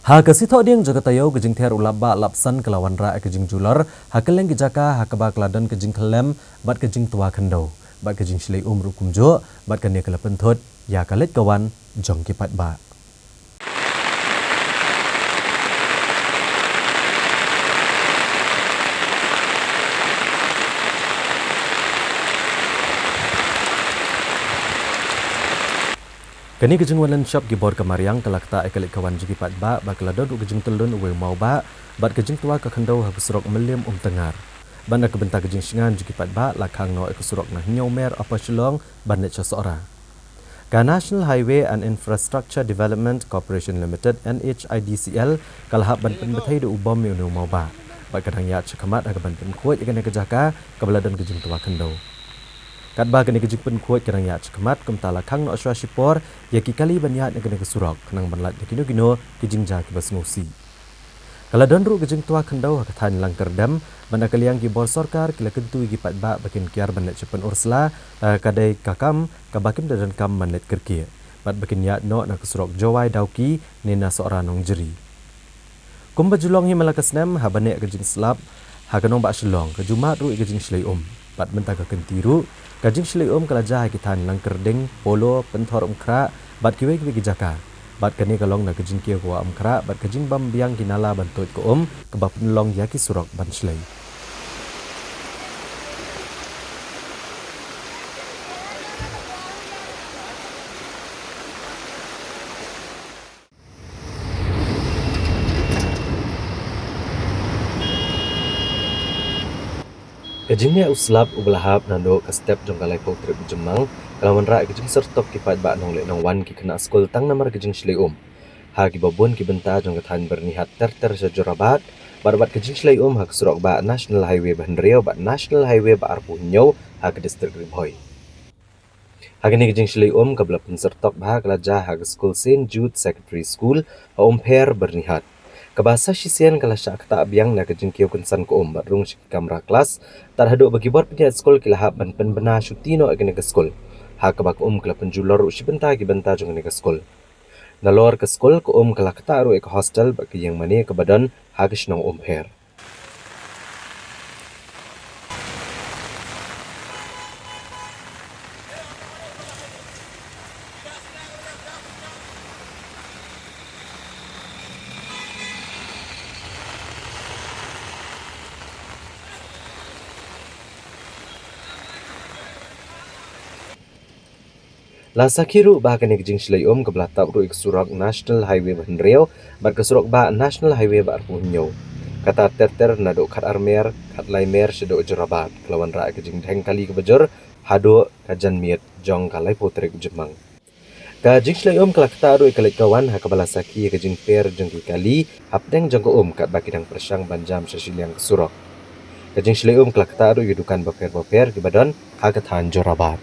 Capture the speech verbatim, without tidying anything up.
Ha ka sngi Thohdieng jong ka taïew, ka jingther u lapbah lapsan ka la wanrah ïa ka jingjulor ha kylleng ki jaka ha kaba ka la don ka jingkhyllem bad ka jingtwa khyndew bad ka jingshlei um ruh kumjuh, bad kane ka la pynthut ïa ka leit ka wan jong ki paidbah. Kane ka jingwan lynshop ki bor ka mariang ka la ktah ïa ka leit ka wan jong ki paidbah bad ka la don ruh ka jingtyllun uwei u mawbah bad ka jingtwa ka khyndew ha ka surok Mylliem Umtyngar. Bad na ka bynta ka jingshngaiñ jong ki paidbah, la khang noh ïa ka surok na Hynñiewmer, Upper Shillong ban leit sha Sohra. Ka National Highway and Infrastructure Development Corporation Limited, N H I D C L, ka la hap ban pynbthei da u bom ïa une u mawbah bad ka dang ïaid shakhmat ha ka ban pynkhuid ïa kane ka jaka kaba la don ka jingtwa khyndew. Katba kane ka jingpynkhuid ka dang ïaid shakhmat, kumta la khang noh shuwa shipor ïa ki kali ban ïaid na kane ka surok khnang ban lait da kino kino ki jingjia kiba sngewsih. Ka la don ruh ka jingtwa khyndew ha ka thaiñ Langkyrdem, bad na ka liang ki bor sorkar ki la kyntu ïa ki paidbah ba kin kiar ban leit sha Pynursla, eh, ka dei ka kam kaba kim da donkam ban leit kyrkieh bad ba kin ïaid noh na ka surok Jowai Dawki ne na Sohra Nongjri. Kumba ju long hi man la ka snem, haba neh ka jingslap ha ka nongbah Shillong, ka ju mad ruh ïa ka jingshlei um. Bad mynta ka kynti ruh, ka jingshlei um ka la jia ha ki thaiñ Langkyrding, Polo, Pynthorumkhrah bad kiwei kiwei ki jaka. Bad kane ka long na ka jingkiew ka wah Umkhrah bad ka jingbam biang ki nala ban tuid ka um kaba pynlong ïa ki surok ban shlei. Ka jingneh u slap uba la hap naduh ka step jong ka Laiphew Tarik u Jymmang ka la wanrah ïa ka jingsyrtok ki paidbah nongleh nongwan, ki khynnah skul, tang namar ka jingshlei um ha kiba bun ki bynta jong ka thaiñ Byrnihat ter ter sha Jorabat, bad bad ka jingshlei um ha ka surok bah National Highway ba hynriew bad National Highway ba arphew hynñiew ha ka district Ri Bhoi. Ha kane ka jingshlei um kaba la pynsyrtok bha ka la jia ha ka skul Saint Jude Secondary School ha Umpher, Byrnihat, kaba sa shisien ka la shah ktah biang na ka jingkiew kynsan ka um bad rung sha ki kamra klas, tad haduh ba ki bor pynïaid skul ki la hap ban pynbna shuti noh ïa kane ka skul, ha kaba ka um ka la pynjulor ruh shi bynta ki bynta jong kane ka skul. Nalor ka skul, ka um ka la ktah ruh ïa ka hostel bad ka ïing mane kaba don ha ka shnong Umpher. La sakhi ruh ba ha kane ka jingshlei um kaba la tap ruh ïa ka surok National Highway ba hynriew bad ka surok bah National Highway ba arphew hynñiew. Kata ter ter naduh Khatarmer, Khatlaimer shaduh Jorabat, ka la wanrah ïa ka jingdheng kali kaba jur haduh ka janmiet jong ka Laiphew Tarik u Jymmang. Ka jingshlei um ka la ktah ruh ïa ka leit ka wan ha kaba la sakhi ïa ka jingper jong ki kali hapdeng jong ka um katba ki dang pyrshang ban jam sha shiliang ka surok. Ka jingshlei um ka la ktah ruh ïa ki dukan bapher bapher kiba don ha ka thaiñ Jorabat.